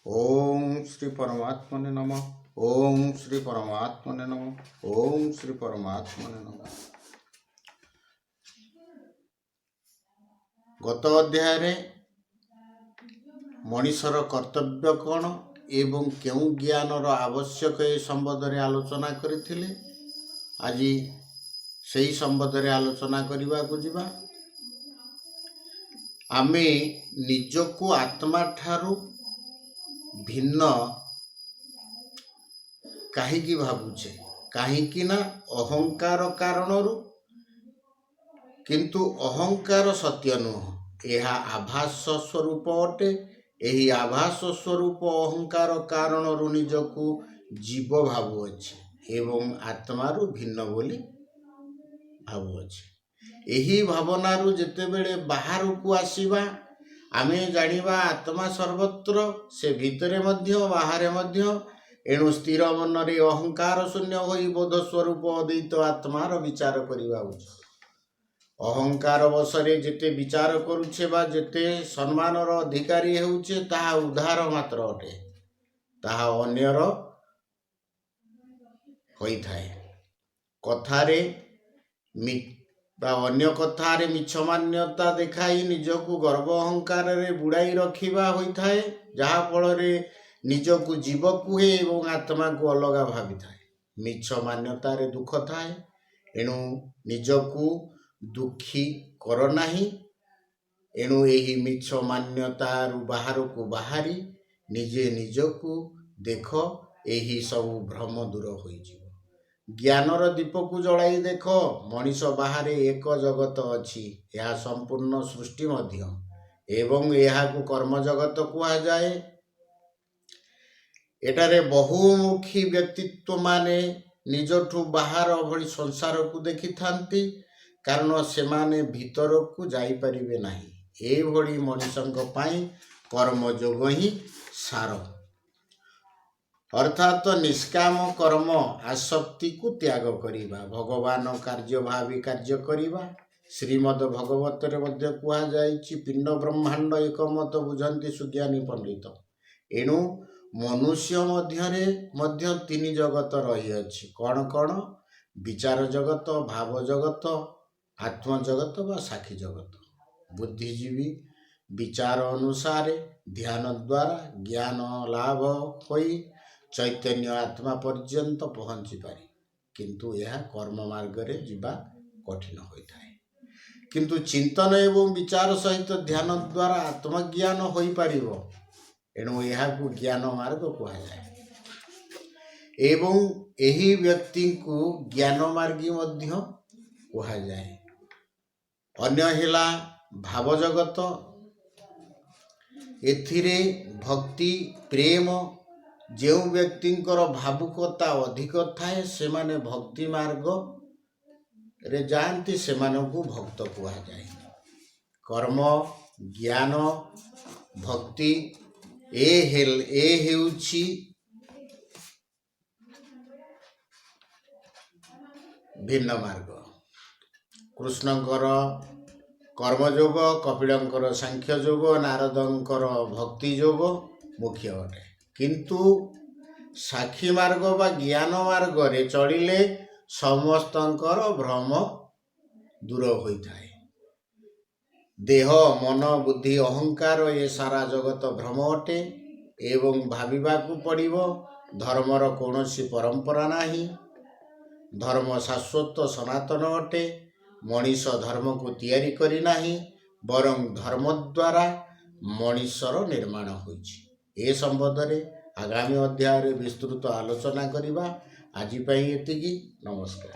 ଓಂ ଶ୍ରୀ ପରମାତ୍ମନେ ନମଃ। ଓಂ ଶ୍ରୀ ପରମାତ୍ମନେ ନମଃ। ଓಂ ଶ୍ରୀ ପରମାତ୍ମନେ ନମଃ। ଗତ ଅଧ୍ୟାୟରେ ମଣିଷର କର୍ତ୍ତବ୍ୟ କ'ଣ ଏବଂ କେଉଁ ଜ୍ଞାନର ଆବଶ୍ୟକ, ଏ ସମ୍ବନ୍ଧରେ ଆଲୋଚନା କରିଥିଲେ। ଆଜି ସେହି ସମ୍ବନ୍ଧରେ ଆଲୋଚନା କରିବାକୁ ଯିବା। ଆମେ ନିଜକୁ ଆତ୍ମା ଠାରୁ ଭିନ୍ନ କାହିଁକି ଭାବୁଛେ? କାହିଁକି ନା ଅହଙ୍କାର କାରଣରୁ। କିନ୍ତୁ ଅହଙ୍କାର ସତ୍ୟ ନୁହଁ, ଏହା ଆଭାସ ସ୍ୱରୂପ ଅଟେ। ଏହି ଆଭାସ ସ୍ୱରୂପ ଅହଙ୍କାର କାରଣରୁ ନିଜକୁ ଜୀବ ଭାବୁଅଛେ ଏବଂ ଆତ୍ମାରୁ ଭିନ୍ନ ବୋଲି ଭାବୁଅଛେ। ଏହି ଭାବନାରୁ ଯେତେବେଳେ ବାହାରକୁ ଆସିବା, ଆମେ ଜାଣିବା ଆତ୍ମା ସର୍ବତ୍ର, ସେ ଭିତରେ ମଧ୍ୟ ବାହାରେ ମଧ୍ୟ। ଏଣୁ ସ୍ଥିର ମନରେ ଅହଙ୍କାର ଶୂନ୍ୟ ହୋଇ ବୋଧ ସ୍ୱରୂପ ଅଦ୍ୱୈତ ଆତ୍ମାର ବିଚାର କରିବା ଉଚିତ। ଅହଙ୍କାର ବଶରେ ଯେତେ ବିଚାର କରୁଛେ ବା ଯେତେ ସମ୍ମାନର ଅଧିକାରୀ ହେଉଛେ, ତାହା ଉଧାର ମାତ୍ର ଅଟେ, ତାହା ଅନ୍ୟର ହୋଇଥାଏ। କଥାରେ ବା ଅନ୍ୟ କଥାରେ ମିଛ ମାନ୍ୟତା ଦେଖାଇ ନିଜକୁ ଗର୍ବ ଅହଙ୍କାରରେ ବୁଡ଼ାଇ ରଖିବା ହୋଇଥାଏ, ଯାହା ଫଳରେ ନିଜକୁ ଜୀବ କୁହେ ଏବଂ ଆତ୍ମାକୁ ଅଲଗା ଭାବିଥାଏ। ମିଛ ମାନ୍ୟତାରେ ଦୁଃଖ ଥାଏ। ଏଣୁ ନିଜକୁ ଦୁଃଖୀ କର ନାହିଁ। ଏଣୁ ଏହି ମିଛ ମାନ୍ୟତାରୁ ବାହାରକୁ ବାହାରି ନିଜେ ନିଜକୁ ଦେଖ, ଏହି ସବୁ ଭ୍ରମ ଦୂର ହୋଇଯିବ। ଜ୍ଞାନର ଦୀପକୁ ଜଳାଇ ଦେଖ, ମଣିଷ ବାହାରେ ଏକ ଜଗତ ଅଛି। ଏହା ସମ୍ପୂର୍ଣ୍ଣ ସୃଷ୍ଟି ମଧ୍ୟ ଏବଂ ଏହାକୁ କର୍ମ ଜଗତ କୁହାଯାଏ। ଏଠାରେ ବହୁମୁଖୀ ବ୍ୟକ୍ତିତ୍ୱ ମାନେ ନିଜଠୁ ବାହାର ଭଳି ସଂସାରକୁ ଦେଖିଥାନ୍ତି, କାରଣ ସେମାନେ ଭିତରକୁ ଯାଇପାରିବେ ନାହିଁ। ଏଭଳି ମଣିଷଙ୍କ ପାଇଁ କର୍ମଯୋଗ ହିଁ ସାର, ଅର୍ଥାତ ନିଷ୍କାମ କର୍ମ, ଆସକ୍ତିକୁ ତ୍ୟାଗ କରିବା, ଭଗବାନ କାର୍ଯ୍ୟ ଭାବି କାର୍ଯ୍ୟ କରିବା। ଶ୍ରୀମଦ ଭଗବତରେ ମଧ୍ୟ କୁହାଯାଇଛି, ପିଣ୍ଡ ବ୍ରହ୍ମାଣ୍ଡ ଏକମତ ବୁଝନ୍ତି ସୁଜ୍ଞାନୀ ପଣ୍ଡିତ। ଏଣୁ ମନୁଷ୍ୟ ମଧ୍ୟରେ ମଧ୍ୟ ତିନି ଜଗତ ରହିଅଛି। କ'ଣ କ'ଣ? ବିଚାର ଜଗତ, ଭାବ ଜଗତ, ଆତ୍ମଜଗତ ବା ସାକ୍ଷୀ ଜଗତ। ବୁଦ୍ଧିଜୀବୀ ବିଚାର ଅନୁସାରେ ଧ୍ୟାନ ଦ୍ୱାରା ଜ୍ଞାନ ଲାଭ ହୋଇ ଚୈତନ୍ୟ ଆତ୍ମା ପର୍ଯ୍ୟନ୍ତ ପହଞ୍ଚି ପାରେ, କିନ୍ତୁ ଏହା କର୍ମ ମାର୍ଗରେ ଯିବା କଠିନ ହୋଇଥାଏ। କିନ୍ତୁ ଚିନ୍ତନ ଏବଂ ବିଚାର ସହିତ ଧ୍ୟାନ ଦ୍ୱାରା ଆତ୍ମଜ୍ଞାନ ହୋଇପାରିବ। ଏଣୁ ଏହାକୁ ଜ୍ଞାନ ମାର୍ଗ କୁହାଯାଏ ଏବଂ ଏହି ବ୍ୟକ୍ତିଙ୍କୁ ଜ୍ଞାନ ମାର୍ଗୀ ମଧ୍ୟ କୁହାଯାଏ। ଅନ୍ୟ ହେଲା ଭାବ ଜଗତ। ଏଥିରେ ଭକ୍ତି, ପ୍ରେମ। ଯେଉଁ ବ୍ୟକ୍ତିଙ୍କର ଭାବୁକତା ଅଧିକ ଥାଏ, ସେମାନେ ଭକ୍ତି ମାର୍ଗରେ ଯାଆନ୍ତି, ସେମାନଙ୍କୁ ଭକ୍ତ କୁହାଯାଏ। କର୍ମ, ଜ୍ଞାନ, ଭକ୍ତି ଏ ହେଉଛି ଭିନ୍ନ ମାର୍ଗ। କୃଷ୍ଣଙ୍କର କର୍ମଯୋଗ, କପିଳଙ୍କର ସାଂଖ୍ୟ ଯୋଗ, ନାରଦଙ୍କର ଭକ୍ତି ଯୋଗ ମୁଖ୍ୟ ଅଟେ। କିନ୍ତୁ ସାକ୍ଷୀ ମାର୍ଗ ବା ଜ୍ଞାନ ମାର୍ଗରେ ଚଳିଲେ ସମସ୍ତଙ୍କର ଭ୍ରମ ଦୂର ହୋଇଥାଏ। ଦେହ, ମନ, ବୁଦ୍ଧି, ଅହଙ୍କାର ଏ ସାରା ଜଗତ ଭ୍ରମ ଅଟେ ଏବଂ ଭାବିବାକୁ ପଡ଼ିବ। ଧର୍ମର କୌଣସି ପରମ୍ପରା ନାହିଁ। ଧର୍ମ ଶାଶ୍ୱତ ସନାତନ ଅଟେ। ମଣିଷ ଧର୍ମକୁ ତିଆରି କରିନାହିଁ, ବରଂ ଧର୍ମ ଦ୍ୱାରା ମଣିଷର ନିର୍ମାଣ ହୋଇଛି। ଏ ସମ୍ବନ୍ଧରେ ଆଗାମୀ ଅଧ୍ୟାୟରେ ବିସ୍ତୃତ ଆଲୋଚନା କରିବା। ଆଜି ପାଇଁ ଏତିକି। ନମସ୍କାର।